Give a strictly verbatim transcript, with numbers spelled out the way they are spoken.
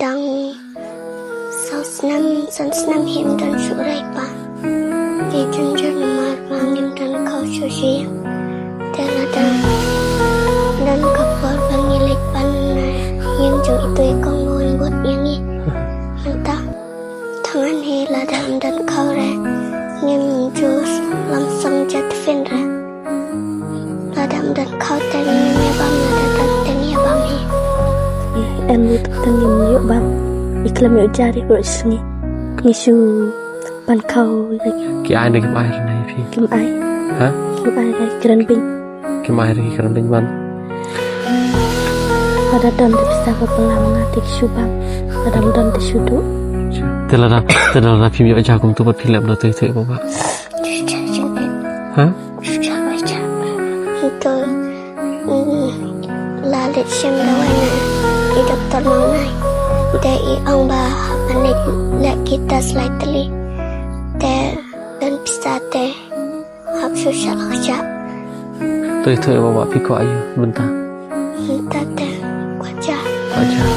Tang saw snem, san snem hi ym don shuh re pa. Ngi jynjar namar ba ngim don khaw shuh shuh. Te lada don ka por ba ngi leit pan na ïing jong itu i kong ba wan bud ïa ngi. Mynta tang ngan hi lada ym don khaw re ngim ju lam song jat fin re. Lada ym don khaw te ngim ïa bam, lada don te ngim ïa bam hi. Em ni tu te ngim ïoh bam. I khlem ïoh jari bro sngi. Ngi shu pan khaw. Ki ai ne kim ai re na phi? Kim ai. Ha? Kim ai re kren bing. Kim ai re kren bing ban. Lada don te pisa ba pala nga te shu bam. Lada ym don te shu duh. Te lada, te lada phim ïoh ja kumtu pat phi lem da te te baba. Ha? Ito, mm, la leit shim dawai na i doktor Mawnai. Te i ong ba hap ban leit leh ki test lai tylli. Te don pisa te hap shu shah kjat. Te ito baba phi kwah aïu mynta? Mynta te kwah ja. Kwah ja.